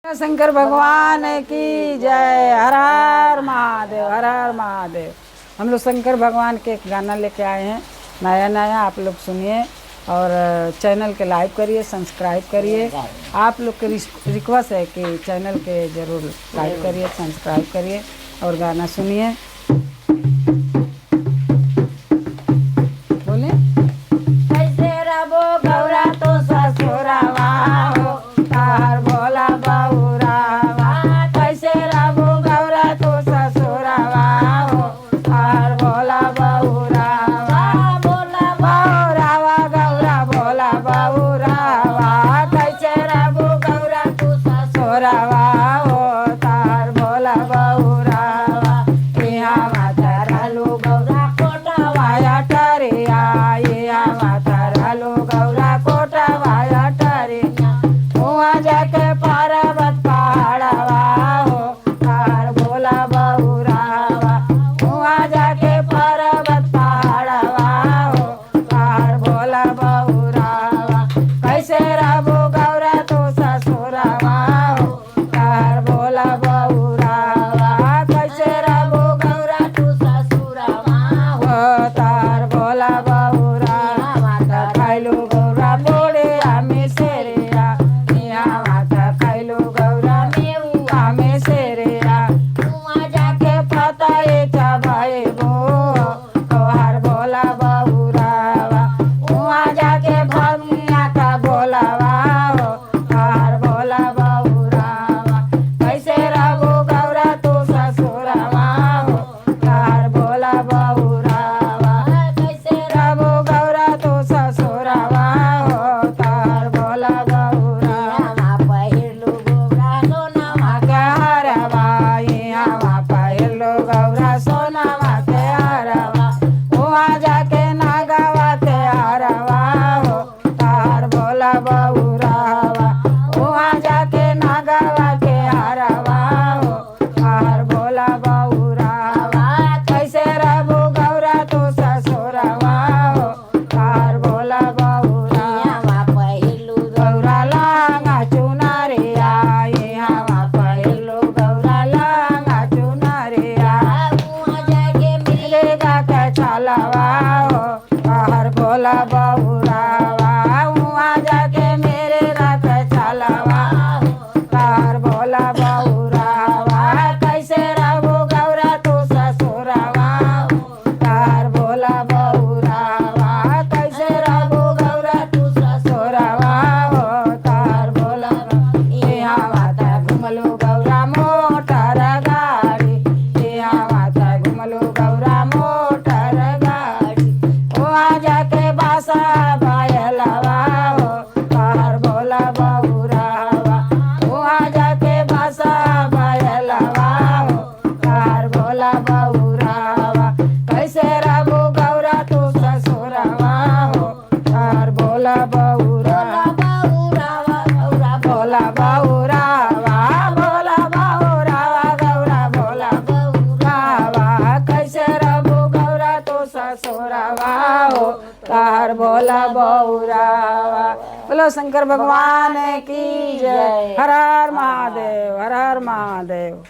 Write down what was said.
शंकर भगवान की जय। हर हर महादेव, हर हर महादेव। हम लोग शंकर भगवान के एक गाना लेके आए हैं, नया नया, आप लोग सुनिए और चैनल के लाइक करिए, सब्सक्राइब करिए। आप लोग के रिक्वेस्ट है कि चैनल के ज़रूर लाइक करिए, सब्सक्राइब करिए और गाना सुनिए। बोले कैसे रबो गौरा तो ससुरावा हो, तार भोला बहुरावा। कैसे रबो गौरा तो ससुरावा हो, तार भोला बहुरावा। भोला बहुरावा गौरा भोला बहुरावा। कैसे रबो गौरा तो ससुरावा हो, तार भोला बहुरावा। यहाँ माता रालू गौरा कोटा वाया टरिया, यहाँ माता रालू गौरा कोटा वाया टरिया। वहाँ जाके पार्वत पहाड़वा हो, तार भोला बहुरावा। वहाँ जाके पार्वत पहाड़वा हो, तार भोला बहुरावा। कैसे रबो गौरा तो ससुरावा हो, तार भोला बहुरावा। कैसे रबो गौरा तू ससुरावा हो, तार भोला बहुरावा। माता खैलू गौरा बोले आमे सेरिया, यहाँ माता खैलू गौरा मेऊ आमे सेरिया। कुआं जाके पता ये चबाए गो, तोहार भोला बहुरावा। वहाँ जाके भंगिया का बोलावा हो, तोहार भोला बहुरावा। कैसे रबो गौरा तो ससुरावा हो, तोहार भोला बहुरावा। कैसे रबो गौरा तो ससुरावा हो, तोहार भोला बहुरावा। रामा पहिरलू गौरा सोनावा के हरवा, यहाँ पहिलो गौरा सोनावा के हरवा। वहाँ जाके नागवा के हरवा हो, तार भोला बहुरावा। वहाँ जाके नागवा के हरवा हो, तार भोला बहुरावा। कैसे रबो गौरा तो ससुरावा हो, तार भोला बहुरावा। रामा पहिरलू गौरा लांगा चुनरिया, यहाँ पहिलो गौरा लांगा चुनरिया। कुआं जाके मिले मिलेगा के छलवा हो, बाहर भोला बहुरावा। वहाँ जाके मेरे रख छलवा, बाहर भोला बहुरावा। कैसे रहो गौरा तो ससुरावा हो, बाहर भोला बहुरावा। कैसे रहो गौरा तू ससुरावा हो, तार भोला। यहाँ माता घुमलो गौरा मोटर गाड़ी, यहाँ माता घुमलो गौरा मोटर गाड़ी। वहाँ जाके बासा बायलवा हो, तार भोला बहुरावा। वहाँ जाके बासा बायलवा हो, तार भोला बहुरावा। कैसे रबो गौरा तू ससुरावा हो, तार भोला बहुरावा। बहुरावा गौरा भोला बहुरावा, भोला बहुरावा गौरा भोला बहुरावा। कैसे रबो गौरा तो ससुरावा हो, तार भोला बहुरावा। बोलो शंकर भगवान की जय। हर हर महादेव, हर हर महादेव।